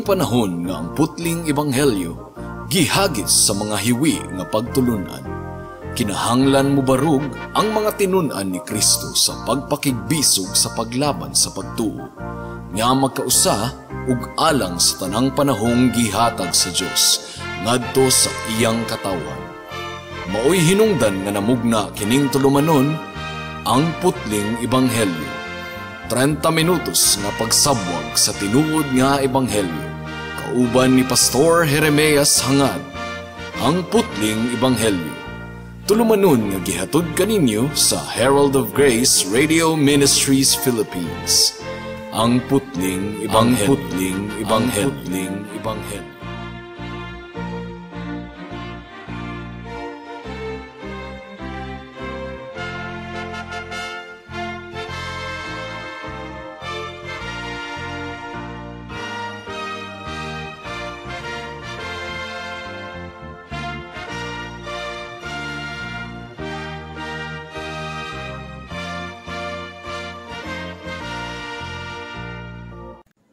Kining panahon nga ang putling ebanghelyo gihagis sa mga hiwi nga pagtulunan. Kinahanglan mobarug ang mga tinun-an ni Kristo sa pagpakigbisog sa paglaban sa pagtuo, nga magkausa ug alang sa tanang panahong gihatag sa Dios ngadto sa iyang katawhan. Maoy hinungdan nga namugna kining tulumanon, ang putling ebanghelyo. 30 minutos nga pagsabwag sa tinuod nga ebanghelyo. Kauban ni Pastor Jeremias Hangad, ang putling ebanghelyo. Tulumanon nga gihatod kaninyo sa Herald of Grace Radio Ministries Philippines. Ang putling ebanghelyo. Ang putling ebanghelyo. Putling ebanghelyo.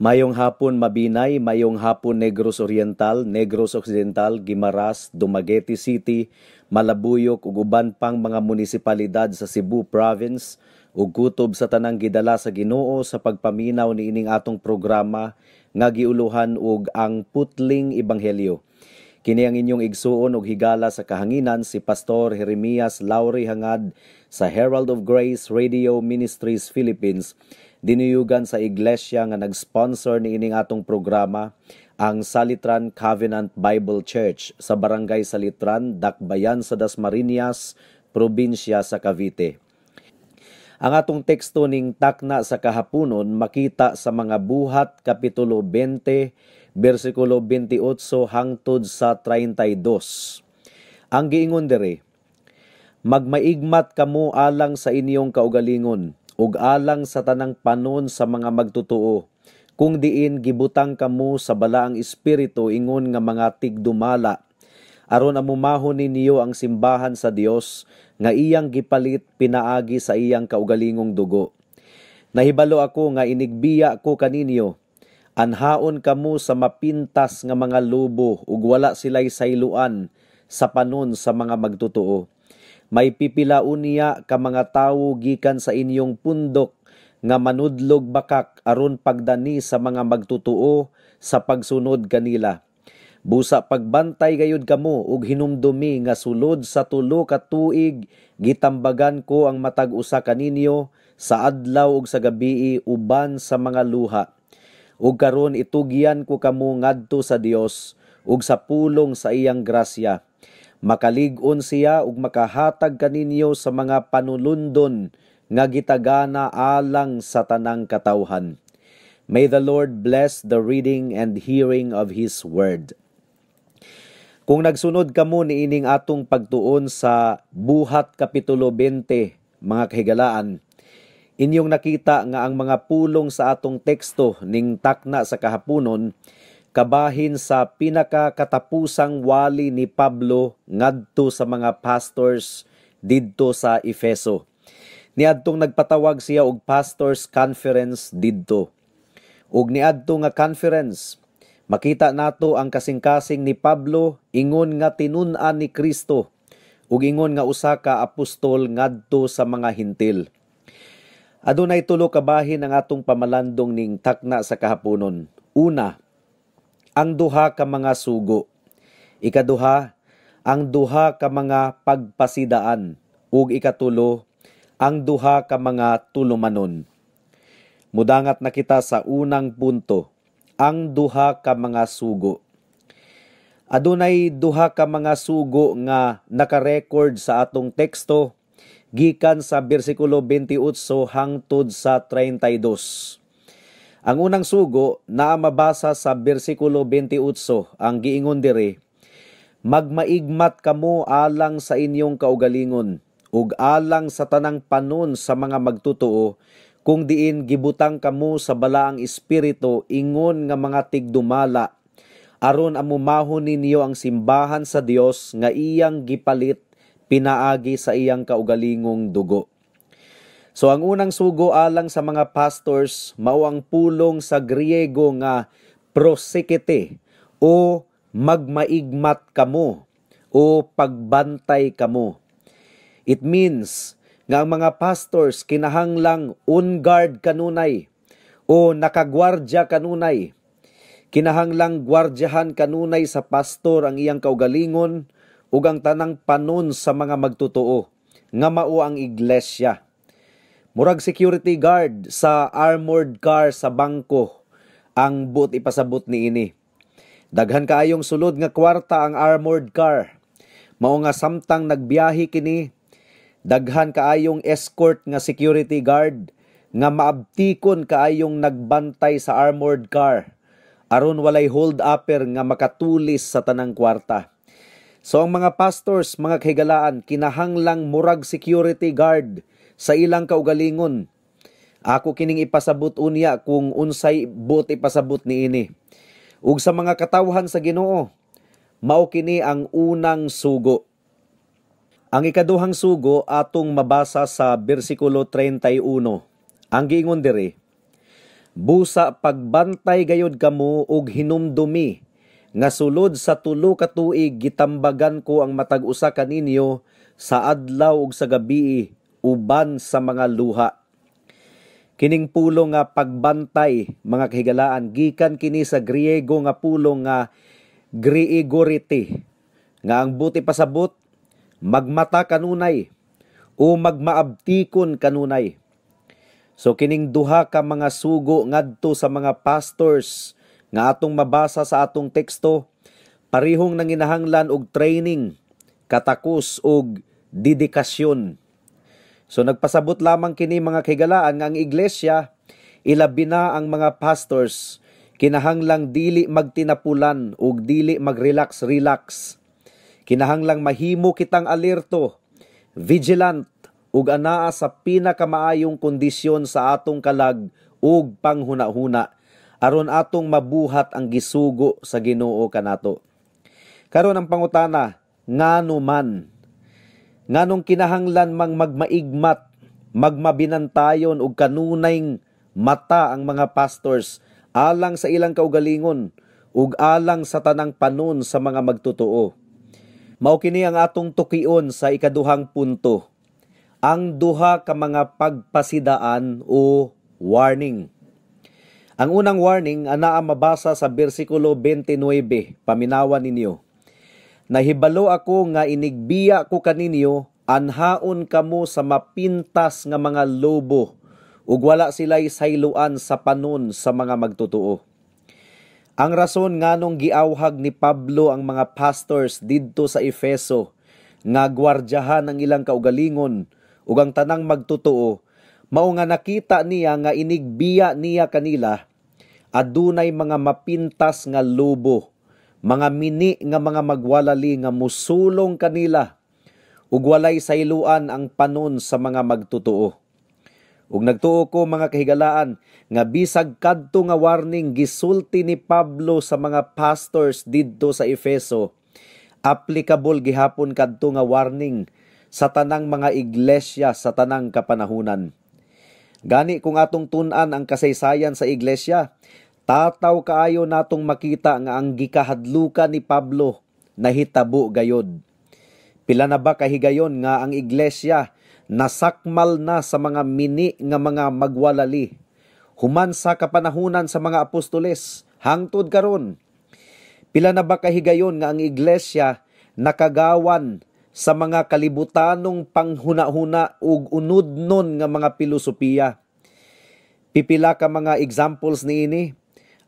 Mayong hapon Mabinay, mayong hapon Negros Oriental, Negros Occidental, Guimaras, Dumaguete City, Malabuyok ug uban pang mga munisipalidad sa Cebu Province ug kutob sa tanang gidala sa Ginoo sa pagpaminaw niining atong programa nga giuluhan og ang Putling Ebanghelyo. Kini ang inyong igsuon og higala sa kahanginan, si Pastor Jeremias Lauri Hangad sa Herald of Grace Radio Ministries Philippines, dinuyugan sa iglesia nga nag-sponsor niining atong programa, ang Salitran Covenant Bible Church sa Barangay Salitran, Dakbayan sa Dasmariñas, probinsya sa Cavite. Ang atong teksto ning takna sa kahaponon makita sa mga Buhat Kapitulo 20, versikulo 28 hangtod sa 32. Ang giingon diri, magmaigmat kamo alang sa inyong kaugalingon ug alang sa tanang panon sa mga magtotoo, kung diin gibutang kamo sa balaang espiritu ingon nga mga tigdumala, aron amumahon ninyo ang simbahan sa Dios nga iyang gipalit pinaagi sa iyang kaugalingong dugo. Nahibalo ako nga inigbiya ko kaninyo, anhaon kamo sa mapintas nga mga lobo ug wala sila'y sayloan sa panon sa mga magtotoo. May pipilaon niya ka mga tawo gikan sa inyong pundok nga manudlog bakak aron pagdani sa mga magtotoo sa pagsunod kanila. Busa pagbantay gayud kamo ug hinumdumi nga sulod sa 3 ka tuig gitambagan ko ang matag usa kaninyo sa adlaw ug sa gabii uban sa mga luha. Ug karon itugyan ko kamo ngadto sa Dios ug sa pulong sa iyang grasya. Makalig-on siya ug makahatag kaninyo sa mga panulundon nga gitagana alang sa tanang katawhan. May the Lord bless the reading and hearing of His Word. Kung nagsunod kamo niining atong pagtuon sa Buhat Kapitulo 20, mga kahigalaan, inyong nakita nga ang mga pulong sa atong teksto ning takna sa kahaponon kabahin sa pinakakatapusang wali ni Pablo ngadto sa mga pastors didto sa Efeso. Niadtong nagpatawag siya og pastors conference didto. Ug niadto nga conference, makita nato ang kasing-kasing ni Pablo ingon nga tinun-an ni Kristo ug ingon nga usa ka apostol ngadto sa mga Hintil. Adunay tulo ka bahin ang atong pamalandong ning takna sa kahaponon. Una, ang duha ka mga sugo. Ikaduha, ang duha ka mga pagpasidaan. Ug ikatulo, ang duha ka mga tulumanon. Mudangat na kita sa unang punto, ang duha ka mga sugo. Adunay duha ka mga sugo nga nakarecord sa atong teksto gikan sa bersikulo 28 hangtod sa 32. Ang unang sugo naa mabasa sa bersikulo 28, ang giingon diri, magmaigmat kamo alang sa inyong kaugalingon ug alang sa tanang panon sa mga magtotoo, kung diin gibutang kamo sa balaang espiritu ingon nga mga tigdumala, aron amumahon ninyo ang simbahan sa Dios nga iyang gipalit pinaagi sa iyang kaugalingong dugo. So ang unang sugo alang sa mga pastors mao ang pulong sa Griego nga Prosekete o magmaigmat kamo o pagbantay kamo. It means nga ang mga pastors kinahanglang on guard kanunay o nakagwardya kanunay. Kinahanglang gwardyahan kanunay sa pastor ang iyang kaugalingon ug ang tanang panon sa mga magtotoo nga mao ang iglesia. Murag security guard sa armored car sa bangko ang buot ipasabot niini. Daghan kaayong sulod nga kwarta ang armored car. Mao nga samtang nagbiyahe kini, daghan kaayong escort nga security guard nga maabtikon kaayong nagbantay sa armored car aron walay hold upper nga makatulis sa tanang kwarta. So ang mga pastors, mga kahigalaan, kinahanglang murag security guard sa ilang kaugalingon. Ako kining ipasabot unya kung unsay buot ipasabot niini. Ug sa mga katawhan sa Ginoo, mao kini ang unang sugo. Ang ikaduhang sugo atong mabasa sa bersikulo 31. Ang giingon diri, "Busa pagbantay gayod kamo og hinumdumi nga sulod sa 3 ka tuig gitambagan ko ang matag usa kaninyo sa adlaw ug sa gabii uban sa mga luha." Kining pulong nga pagbantay, mga kahigalaan, gikan kini sa Griego nga pulong nga griegorite, nga ang buot ipasabot, magmata kanunay o magmaabtikon kanunay. So kining duha ka mga sugo ngadto sa mga pastors nga atong mabasa sa atong teksto, parihong nanginahanglan og training, katakos og dedikasyon. So nagpasabot lamang kini, mga kahigalaan, nga ang iglesia, ilabi na ang mga pastors, kinahanglang dili magtinapulan ug dili magrelax relax. Kinahanglang mahimo kitang alerto, vigilant ug anaa sa pinakamaayong kondisyon sa atong kalag ug panghunahuna aron atong mabuhat ang gisugo sa Ginoo kanato. Karon ang pangutana, ngano man? Nganong kinahanglan mang magmaigmat, magmabinantayon ug kanunay mata ang mga pastors alang sa ilang kaugalingon ug alang sa tanang panon sa mga magtotoo? Mao kini ang atong tukion sa ikaduhang punto, ang duha ka mga pagpasidaan o warning. Ang unang warning anaa mabasa sa bersikulo 29, paminawan ninyo. "Nahibalo ako nga inigbiya ko kaninyo, anhaon kamo sa mapintas nga mga lobo, ug wala sila'y sayloan sa panon sa mga magtotoo." Ang rason nganong giawhag ni Pablo ang mga pastors didto sa Efeso nga gwardyahan ang ilang kaugalingon ug ang tanang magtotoo, mao nga nakita niya nga inigbiya niya kanila, adunay mga mapintas nga lobo, mga mini nga mga magwalali nga musulong kanila ug walay sayloan ang panon sa mga magtotoo. Ug nagtuo ko, mga kahigalaan, nga bisag kadto nga warning gisulti ni Pablo sa mga pastors didto sa Efeso, applicable gihapon kadto nga warning sa tanang mga iglesia sa tanang kapanahunan. Gani kung atong tun-an ang kasaysayan sa iglesia, tataw kaayo natong makita nga ang gikahadlukan ni Pablo nahitabo gayod. Pila na ba kahigayon nga ang iglesia nasakmal na sa mga mini nga mga magwalali human sa kapanahunan sa mga apostoles hangtod karon? Pila na ba kahigayon nga ang iglesia nakagawan sa mga kalibutanong panghuna-huna ug unudnon nga mga pilosopiya? Pipila ka mga examples niini: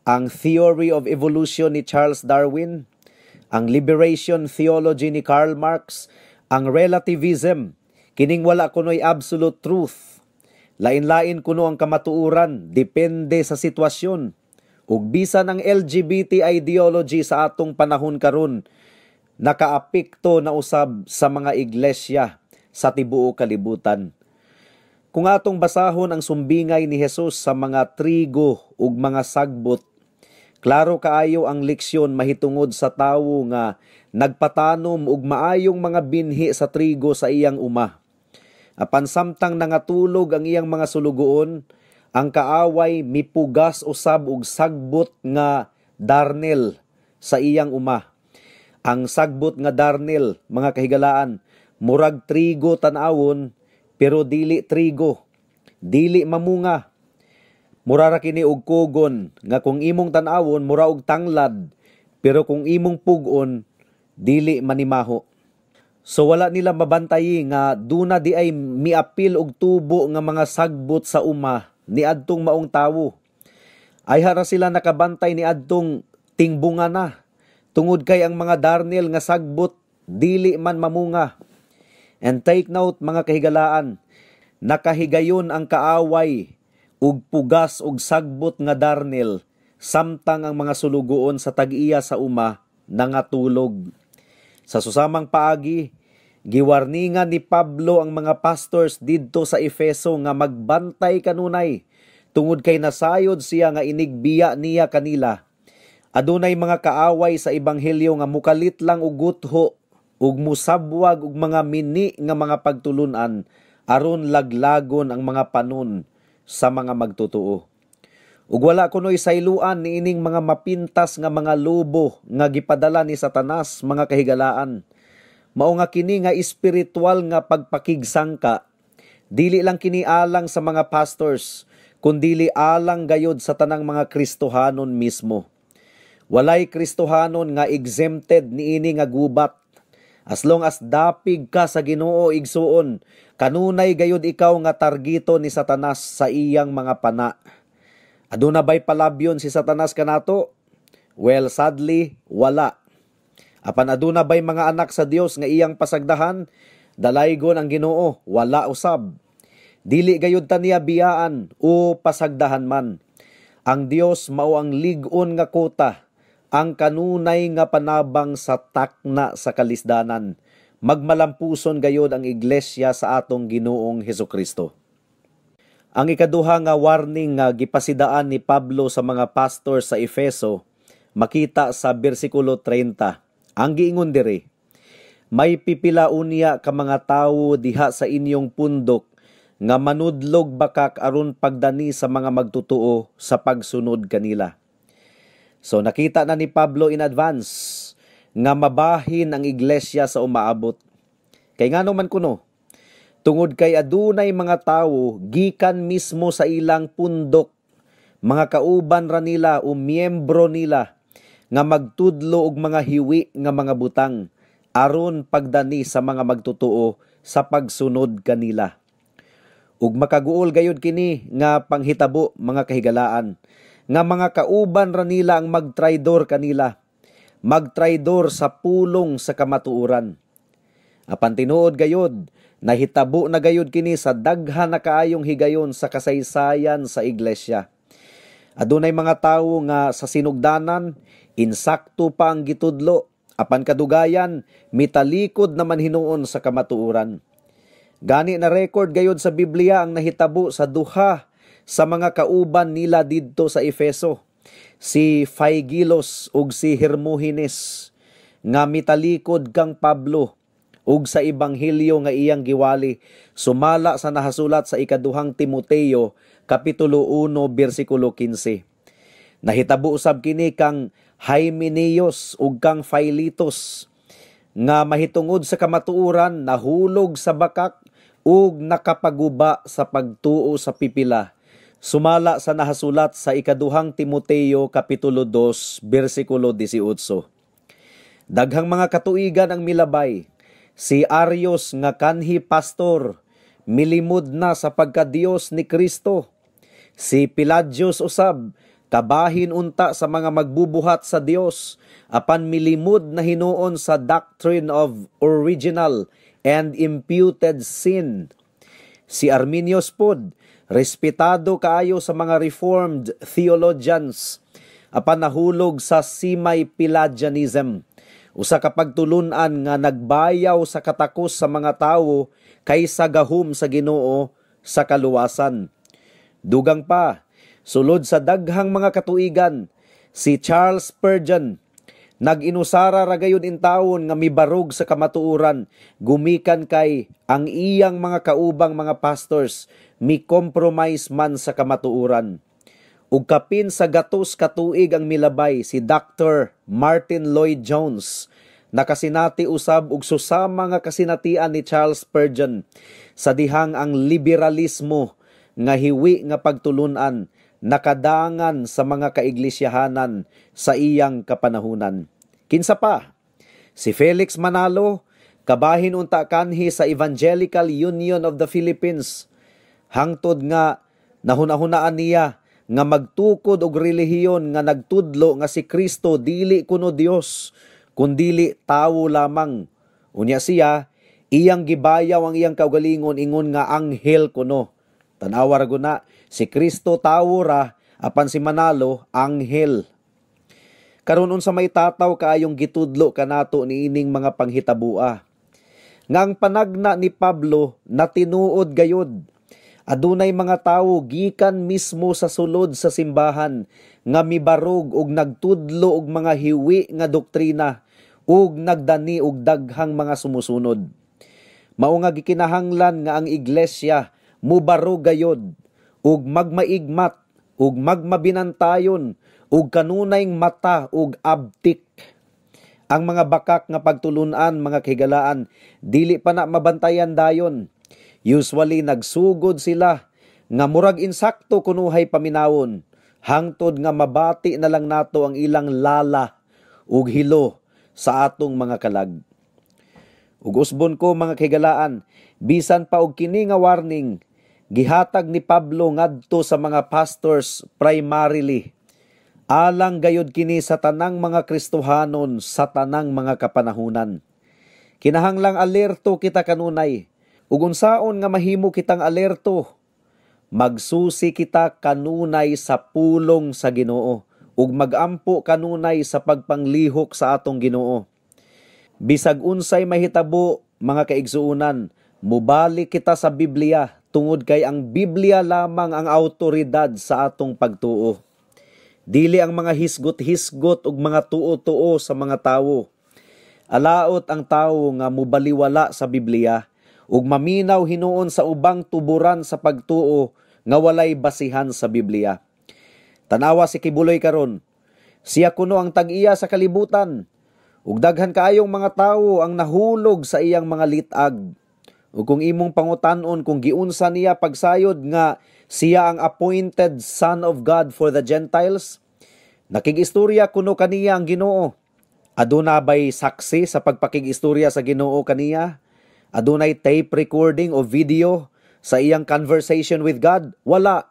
ang theory of evolution ni Charles Darwin, ang liberation theology ni Karl Marx, ang relativism, kining wala kuno'y absolute truth. Lain-lain kuno ang kamatuoran, depende sa sitwasyon. Ug bisan ang LGBT ideology sa atong panahon karon, nakaapekto na usab sa mga iglesia sa tibuok kalibutan. Kung atong basahon ang sumbingay ni Jesus sa mga trigo ug mga sagbot, klaro kaayo ang leksyon mahitungod sa tawo nga nagpatanom og maayong mga binhi sa trigo sa iyang uma. Apan samtang nangatulog ang iyang mga sulugoon, ang kaaway mipugas usab og sagbot nga darnel sa iyang uma. Ang sagbot nga darnel, mga kahigalaan, murag trigo tan-awon pero dili trigo, dili mamunga. Mura ra kini og kugon nga kung imong tan-awon mura og tanglad pero kung imong pug-on dili manimaho. So wala nila mabantayi nga duna di ay miapil og tubo nga mga sagbot sa uma niadtong maong tawo. Ayha ra sila nakabantay niadtong tingbunga na tungod kay ang mga darnel nga sagbot dili man mamunga. And take note, mga kahigalaan, nakahigayon ang kaaway ug pugas og sagbot nga darnel samtang ang mga sulugoon sa tag-iya sa uma nangatulog. Sa susamang paagi, giwarningan ni Pablo ang mga pastors didto sa Efeso nga magbantay kanunay tungod kay nasayod siya nga inigbiya niya kanila. Adunay mga kaaway sa ebanghelyo nga mukalit lang og gutho ug musabwag og mga mini nga mga pagtulunan aron laglagon ang mga panon sa mga magtotoo. Ug wala kunoy sayluan niining mga mapintas nga mga lobo nga gipadala ni Satanas, mga kahigalaan. Mao nga kini nga espiritual nga pagpakigsangka, dili lang kini alang sa mga pastors, kundili alang gayod sa tanang mga Kristohanon mismo. Walay Kristohanon nga exempted niini nga gubat. As long as dapig ka sa Ginoo, igsuon, kanunay gayod ikaw nga targito ni Satanas sa iyang mga pana. Aduna ba'y palabyon si Satanas kanato? Well, sadly, wala. Apan aduna ba'y mga anak sa Dios nga iyang pasagdahan? Dalaygon ang Ginoo, wala usab. Dili gayud ta niya biyaan o pasagdahan man. Ang Dios mao ang lig-on nga kota, ang kanunay nga panabang sa takna sa kalisdanan. Magmalampuson gayod ang iglesia sa atong Ginoong Hesukristo. Ang ikaduha nga warning nga gipasidaan ni Pablo sa mga pastor sa Efeso makita sa bersikulo 30. Ang giingon diri, "May pipila unya ka mga tawo diha sa inyong pundok nga manudlog bakak aron pagdani sa mga magtotoo sa pagsunod kanila." So nakita na ni Pablo in advance nga mabahin ang iglesia sa umaabot. Kay ngano man kuno? Tungod kay adunay mga tawo gikan mismo sa ilang pundok, mga kauban ra nila o miyembro nila nga magtudlo og mga hiwi nga mga butang aron pagdani sa mga magtotoo sa pagsunod kanila. Ug makaguol gayud kini nga panghitabo, mga kahigalaan, nga mga kauban ra nila ang magtraidor kanila, magtraidor sa pulong sa kamatuoran. Apan tinuod gayud, nahitabo na gayud kini sa daghan na kaayong higayon sa kasaysayan sa iglesia. Adunay mga tawo nga sa sinugdanan insakto pa ang gitudlo, apan kadugayan mitalikod naman hinuon sa kamatuoran. Gani na record gayud sa Biblia ang nahitabo sa duha sa mga kauban nila didto sa Efeso, si Phygelus ug si Hermogenes, nga mitalikod kang Pablo ug sa ebanghelyo nga iyang giwali, sumala sa nahasulat sa ikaduhang Timoteo kapitulo 1 bersikulo 15. Nahitabo usab kini kang Hymenaeus ug kang Philetus nga mahitungod sa kamatuoran nahulog sa bakak ug nakapaguba sa pagtuo sa pipila, sumala sa nahasulat sa ikaduhang Timoteo kapitulo 2 bersikulo 18. Daghang mga katuigan ang milabay. Si Arius nga kanhi pastor milimod na sa pagkadiyos ni Kristo. Si Pelagius usab kabahin unta sa mga magbubuhat sa Dios apan milimod na hinuon sa doctrine of original and imputed sin. Si Arminius pod, respetado kaayo sa mga Reformed theologians, apan nahulog sa semi-Pelagianism, usa ka pagtulun-an nga nagbayaw sa katakos sa mga tawo kaysa gahum sa Ginoo sa kaluwasan. Dugang pa, sulod sa daghang mga katuigan, si Charles Spurgeon nag-inusara ra gayud intawon nga mibarog sa kamatuoran gumikan kay ang iyang mga kaubang mga pastors mi compromise man sa kamatuoran. Ug kapin sa 100 ka tuig ang milabay, si Dr. Martin Lloyd Jones, nakasinati usab og susama nga kasinatian ni Charles Spurgeon sa dihang ang liberalismo nga hiwi nga pagtulunan nakadangan sa mga kaiglisyahanan sa iyang kapanahunan. Kinsa pa? Si Felix Manalo, kabahin unta kanhi sa Evangelical Union of the Philippines. Hangtod nga nahuna-hunaan niya nga magtukod og relihiyon nga nagtudlo nga si Kristo dili kuno Dios, kundili tawo lamang. Unya siya, iyang gibayaw ang iyang kaugalingon ingon nga anghel kuno. Tanawa ra guna, si Kristo tawo ra, apan si Manalo anghel. Karon, unsa may tataw kaayong gitudlo kanato niining mga panghitaboa? Nga ang panagna ni Pablo na tinuod gayud. Adunay mga tawo gikan mismo sa sulod sa simbahan nga mibarog og nagtudlo og mga hiwi nga doktrina ug nagdani og daghang mga sumusunod. Mao nga gikinahanglan nga ang iglesia mubarog gayod ug magmaigmat ug magmabinantayon ug kanunay mata ug abtik. Ang mga bakak nga pagtulunan, mga kahigalaan, dili pa na mabantayan dayon. Usually nagsugod sila nga murag insakto kunuhay paminawon, hangtod nga mabati na lang nato ang ilang lala ug hilo sa atong mga kalag. Ug usbon ko, mga kahigalaan, bisan pa og kini nga warning gihatag ni Pablo ngadto sa mga pastors primarily, alang gayud kini sa tanang mga Kristohanon sa tanang mga kapanahunan. Kinahanglang alerto kita kanunay. Ug unsaon nga mahimo kitang alerto? Magsusi kita kanunay sa pulong sa Ginoo ug magampo kanunay sa pagpanglihok sa atong Ginoo. Bisag unsay mahitabo, mga kaigsuonan, mubalik kita sa Biblia tungod kay ang Biblia lamang ang autoridad sa atong pagtuo. Dili ang mga hisgot-hisgot ug mga tuo-tuo sa mga tawo. Alaot ang tawo nga mubaliwala sa Biblia ug maminaw hinuon sa ubang tuburan sa pagtuo nga walay basihan sa Biblia. Tanawa si Quiboloy karon. Siya kuno ang tag-iya sa kalibutan. Ug daghan kaayong mga tawo ang nahulog sa iyang mga litag. Ug kung imong pangutan-on kung giunsa niya pagsayod nga siya ang appointed Son of God for the Gentiles, nakig-istorya kuno kaniya ang Ginoo. Aduna bay saksi sa pagpakig-istorya sa Ginoo kaniya? Adunay tape recording o video sa iyang conversation with God? Wala.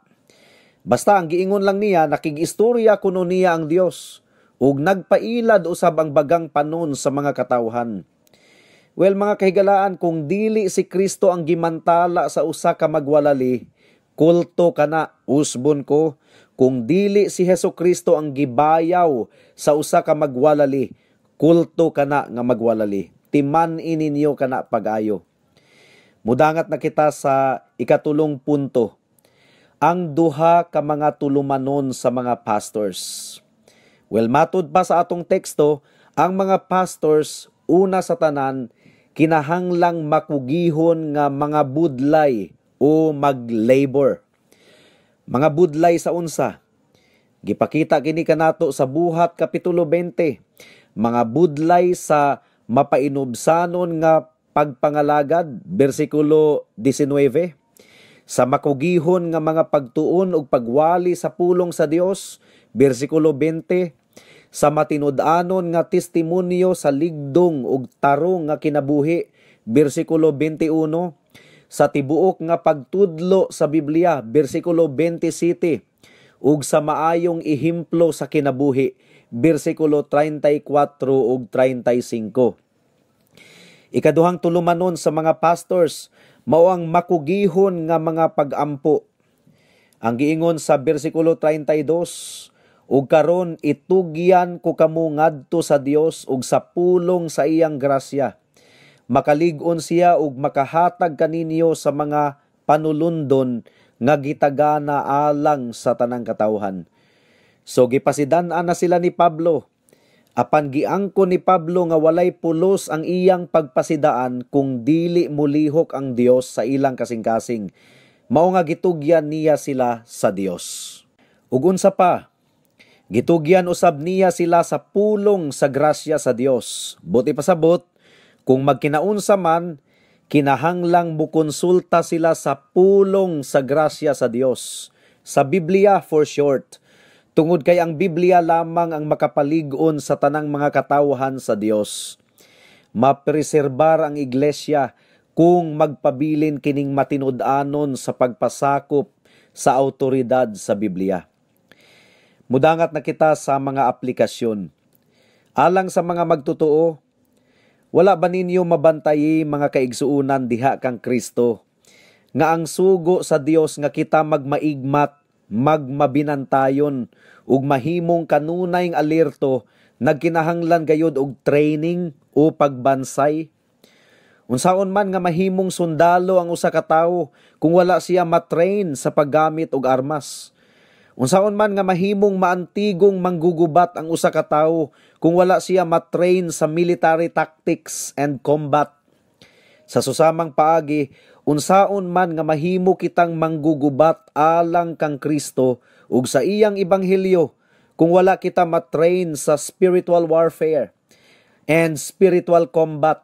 Basta ang giingon lang niya, nakig-istorya kuno niya ang Dios ug nagpailad usab ang bagang panon sa mga katawhan. Well, mga kahigalaan, kung dili si Kristo ang gimantala sa usa ka magwalali, kulto kana. Usbon ko, kung dili si Hesus Kristo ang gibayaw sa usa ka magwalali, kulto kana nga magwalali. Timan ininyo kana pag-ayo. Mudangat na kita sa ikatulong punto, ang duha ka mga tulumanon sa mga pastors. Well, matud pa sa atong teksto, ang mga pastors, una sa tanan, kinahanglang makugihon nga mga budlay o mag-labor. Mga budlay sa unsa? Gipakita kini kanato sa Buhat Kapitulo 20. Mga budlay sa mapainubsanon nga pagpangalagad, bersikulo 19. Sa makugihon nga mga pagtuon ug pagwali sa pulong sa Dios, bersikulo 20. Sa matinud-anon nga testimonyo sa ligdong ug tarong nga kinabuhi, bersikulo 21. Sa tibuok nga pagtudlo sa Biblia, bersikulo 27, ug sa maayong ehemplo sa kinabuhi, bersikulo 34 ug 35. Ikaduhang tulumanon sa mga pastors mao ang makugihon nga mga pag-ampo. Ang giingon sa bersikulo 32, "Ug karon itugyan ko kamo ngadto sa Dios ug sa pulong sa iyang grasya. Makalig-on siya ug makahatag kaninyo sa mga panulundon nga gitagana alang sa tanang katawhan." So gipasidan-an na sila ni Pablo. Apan giangko ni Pablo nga walay pulos ang iyang pagpasidaan kung dili mulihok ang Dios sa ilang kasing-kasing. Mao nga gitugyan niya sila sa Dios. Ug unsa pa? Gitugyan usab niya sila sa pulong sa grasya sa Dios. Buot ipasabot, kung magkinaunsa man, kinahanglang mukonsulta sila sa pulong sa grasya sa Dios. Sa Biblia for short. Tungod kay ang Biblia lamang ang makapalig-on sa tanang mga katawhan sa Dios. Mapreserbar ang iglesia kung magpabilin kining matinud-anon sa pagpasakop sa autoridad sa Biblia. Mudangat na kita sa mga aplikasyon. Alang sa mga magtotoo, wala ba ninyo mabantayi, mga kaigsuunan diha kang Kristo, nga ang sugo sa Dios nga kita magmaigmat, magmabinantayon ug mahimong kanunayng alerto nagkinahanglan gayod og training o pagbansay? Unsaon man nga mahimong sundalo ang usa ka tawo kung wala siya matrain sa paggamit og armas? Unsaon man nga mahimong maantigong manggugubat ang usa ka tawo kung wala siya matrain sa military tactics and combat? Sa susamang paagi, unsaon man nga mahimo kitang manggugubat alang kang Kristo ug sa iyang ebanghelyo kung wala kita matrain sa spiritual warfare and spiritual combat?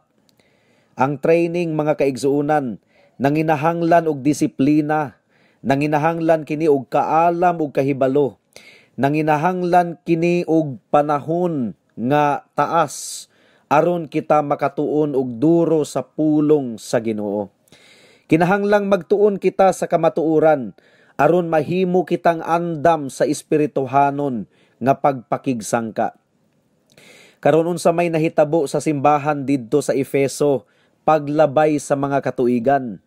Ang training, mga kaigsuunan, nanginahanglan og disiplina, nanginahanglan kini og kaalam ug kahibalo, nanginahanglan kini og panahon nga taas aron kita makatuon og duro sa pulong sa Ginoo. Kinahanglang magtuon kita sa kamatuoran aron mahimo kitang andam sa espirituhanon nga pagpakigsangka. Karon, unsa may nahitabo sa simbahan didto sa Efeso paglabay sa mga katuigan?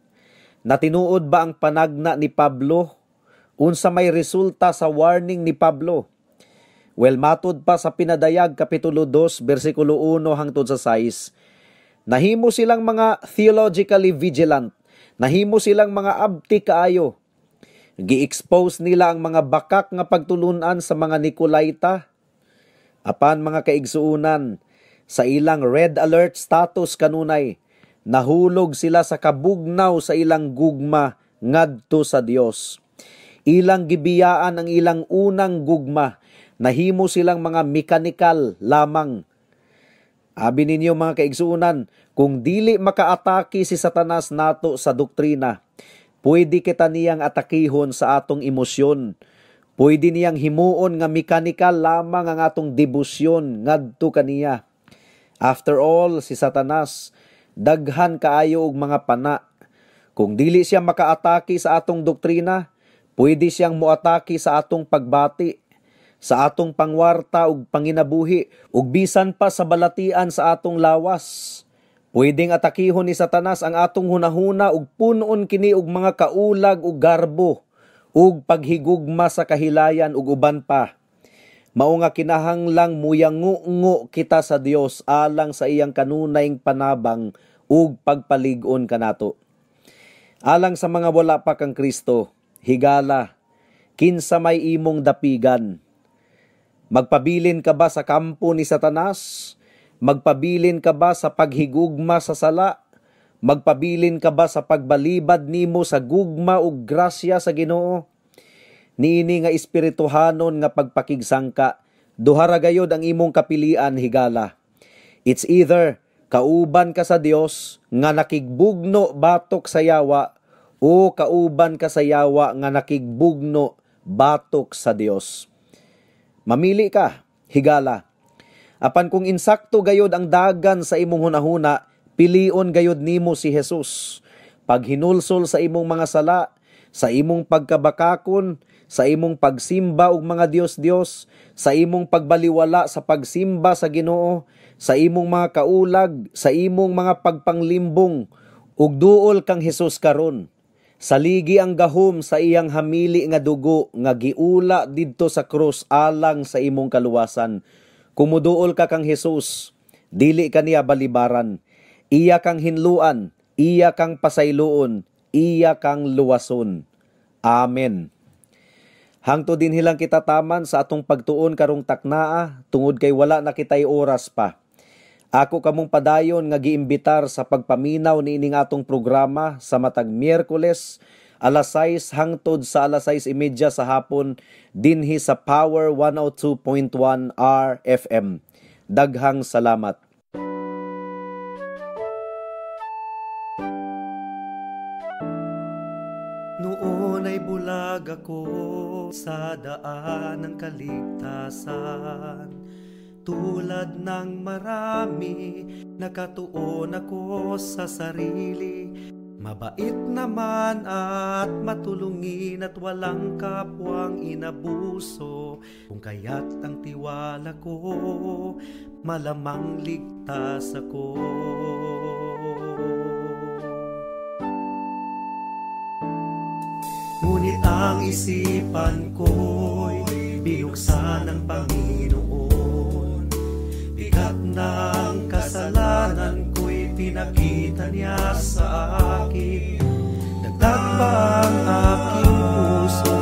Natinuod ba ang panagna ni Pablo? Unsa may resulta sa warning ni Pablo? Well, matud pa sa Pinadayag Kapitulo 2 bersikulo 1 hangtod sa 6, nahimo silang mga theologically vigilant. Nahimo silang mga abti kaayo. Gi-expose nila ang mga bakak nga pagtulunan sa mga Nicolaita. Apan, mga kaigsuunan, sa ilang red alert status kanunay, nahulog sila sa kabugnaw sa ilang gugma ngadto sa Dios. Ilang gibiyaan ang ilang unang gugma. Nahimo silang mga mekanikal lamang. Abi ninyo, mga kaigsuunan, kung dili makaatake si Satanas nato sa doktrina, pwede kita niyang atakihon sa atong emosyon. Pwede niyang himuon nga mekanikal lamang ang atong debosyon ngadto kaniya. After all, si Satanas daghan kaayo og mga pana. Kung dili siya makaatake sa atong doktrina, pwede siyang moatake sa atong pagbati, sa atong pangwarta ug panginabuhi, ug bisan pa sa balatian sa atong lawas. Pwedeng atakihon ni Satanas ang atong hunahuna ug punon kini og mga kaulag ug garbo ug paghigugma sa kahilayan ug uban pa. Mao nga kinahanglang muyango kita sa Dios alang sa iyang kanunayng panabang ug pagpalig-on kanato. Alang sa mga wala pa kang Kristo, higala, kinsa may imong dapigan? Magpabilin ka ba sa kampo ni Satanas? Magpabilin ka ba sa paghigugma sa sala? Magpabilin ka ba sa pagbalibad nimo sa gugma ug grasya sa Ginoo? Niini nga espirituhanon nga pagpakigsangka, duha ra gayod ang imong kapilian, higala. It's either kauban ka sa Dios nga nakigbugno batok sa yawa o kauban ka sa yawa nga nakigbugno batok sa Dios. Mamili ka, higala. Apan kung insakto gayod ang dagan sa imong hunahuna, pilion gayod nimo si Jesus. Paghinulsol sa imong mga sala, sa imong pagkabakakon, sa imong pagsimba og mga dios-dios, sa imong pagbaliwala sa pagsimba sa Ginoo, sa imong mga kaulag, sa imong mga pagpanglimbong, ug duol kang Hesus karon. Saligi ang gahom sa iyang hamili nga dugo nga giula didto sa krus alang sa imong kaluwasan. Kung muduol ka kang Hesus, dili ka niya balibaran. Iya kang hinluan, iya kang pasayloon, iya kang luwason. Amen. Hangtod dinhi lang kita taman sa atong pagtuon karong taknaa tungod kay wala na kitay oras pa. Ako kamong padayon nga giimbitar sa pagpaminaw niining atong programa sa matag Miyerkules alas 6 hangtod sa alas 6:30 sa hapon dinhi sa Power 102.1 RFM. Daghang salamat. Noon ay bulag ako sa daan ng kaligtasan. Tulad ng marami, nakatuon ako sa sarili. Mabait naman at matulungin at walang kapwang inabuso. Kung kaya't ang tiwala ko, malamang ligtas ako. Ngunit ang isipan ko'y binuksan ng Panginoon. Bigat ng kasalanan ko'y pinakita niya sa akin. Dagdag pa ang aking puso,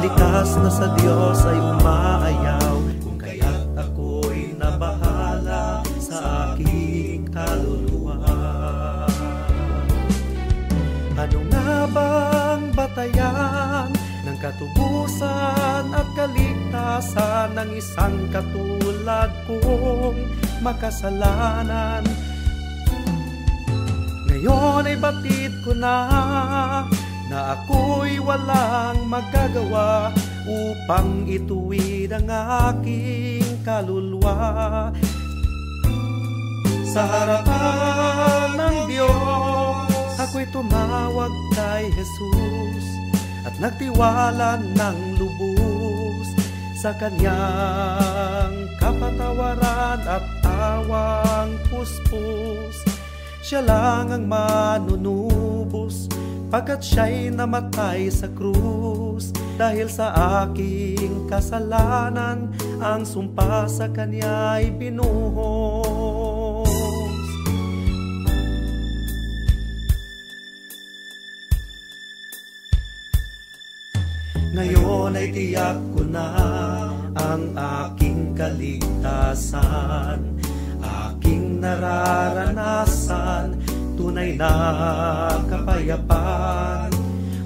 likas na sa Diyos ay umaayaw. Kung kaya't ako'y nabahala sa aking kaluluwa. Ano nga bang batayan ng katubusan at kaligtasan ng isang katulad kong makasalanan? Ngayon ay batid ko na na ako'y walang magagawa upang ituwid ang aking kaluluwa. Sa harapan ng Diyos, ako'y tumawag kay Jesus at nagtiwala ng lubos sa kanyang kapatawaran at awang puspos. Siya lang ang manunubos pagkat siya'y namatay sa krus. Dahil sa aking kasalanan, ang sumpa sa kanya'y binuhos. Ngayon ay tiyak ko na ang aking kaligtasan, aking nararanasan, tunay na kapayapaan.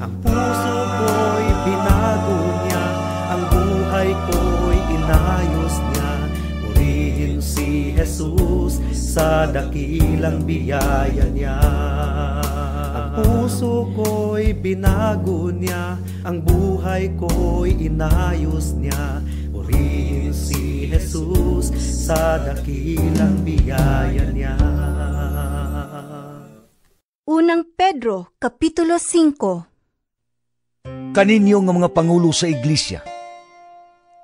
Ang puso ko'y binago niya, ang buhay ko'y inayos niya. Purihin si Jesus sa dakilang biyaya niya. Ang puso ko'y binago niya, ang buhay ko'y inayos niya. Purihin si Jesus sa dakilang biyaya niya. Unang Pedro, Kapitulo 5. Kaninyo nga mga pangulo sa iglesia,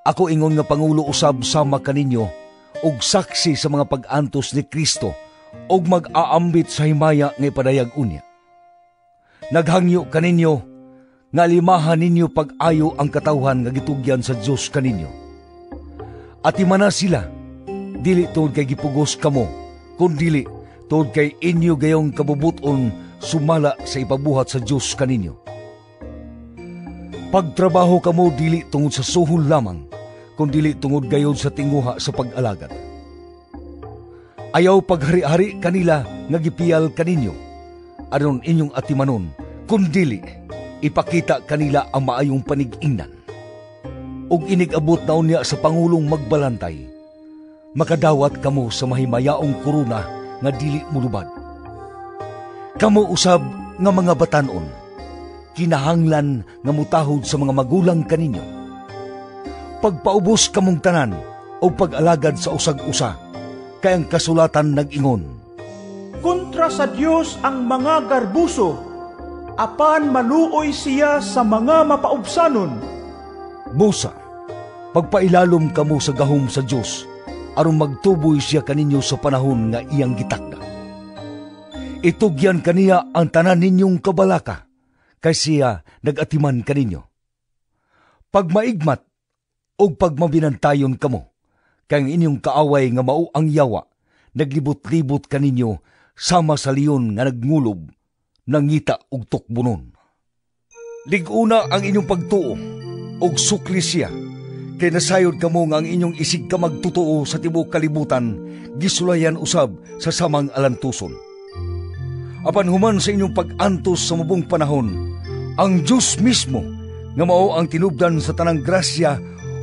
ako ingon nga pangulo usab sama kaninyo og saksi sa mga pag-antos ni Kristo og mag-aambit sa himaya nga ipadayag unya. Naghangyo kaninyo nga limahan ninyo pag-ayo ang katawhan nga gitugyan sa Dios kaninyo. Atimana sila, dili tuod kay gipugos kamo, kundili tuod kay inyo gayong kabubuton sumala sa ipabuhat sa Dios kaninyo. Pagtrabaho kamo dili tungod sa suhol lamang, kundili tungod gayon sa tinguha sa pag-alagad. Ayaw paghari-hari kanila nga gipiyal kaninyo, aron inyong atimanon, kundili ipakita kanila ang maayong panig-ingnan. Ug inig-abot na unya sa pangulong magbalantay, makadawat kamo sa mahimayaong korona nga dili mulubad. Kamo usab nga mga batan-on, kinahanglan nga mutahod sa mga magulang kaninyo. Pagpaubos kamong tanan o pag-alagad sa usag-usa, kay ang kasulatan nag-ingon, Kontra sa Dios ang mga garbuso, apan maluoy siya sa mga mapaubsanon. Busa, pagpailalom kamo sa gahom sa Dios, aron magtuboy siya kaninyo sa panahon nga iyang gitakda. Itugyan kaniya ang tanan ninyong kabalaka, kay siya nagatiman kaninyo. Pagmaigmat ug pagmabinantayon kamo, kay ang inyong kaaway nga mao ang yawa, naglibot-libot kaninyo sama sa leon nga nagngulub, nangita og tukbonon. Lig-una ang inyong pagtuo og sukli siya, kay nasayod kamo nga ang inyong isig ka magtotoo sa tibuok kalibutan, gisulayan usab sa samang alantuson. Apan human sa inyong pag-antos sa mubong panahon, Ang Dios mismo nga mao ang tinubdan sa tanang grasya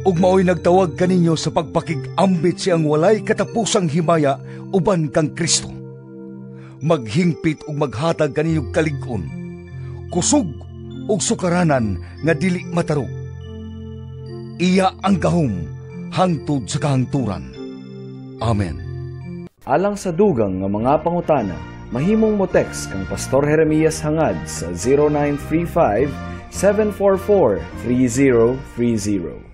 ug maoy nagtawag kaninyo sa pagpakig-ambit siyang walay katapusang himaya uban kang Kristo, maghingpit ug maghatag kaninyo kalig-on, kusog ug sukaranan nga dili matarog. Iya ang gahom hangtod sa kahangturan. Amen. Alang sa dugang nga mga pangutana, mahimong mo text kang Pastor Jeremias Hangad sa 0935 744 3030.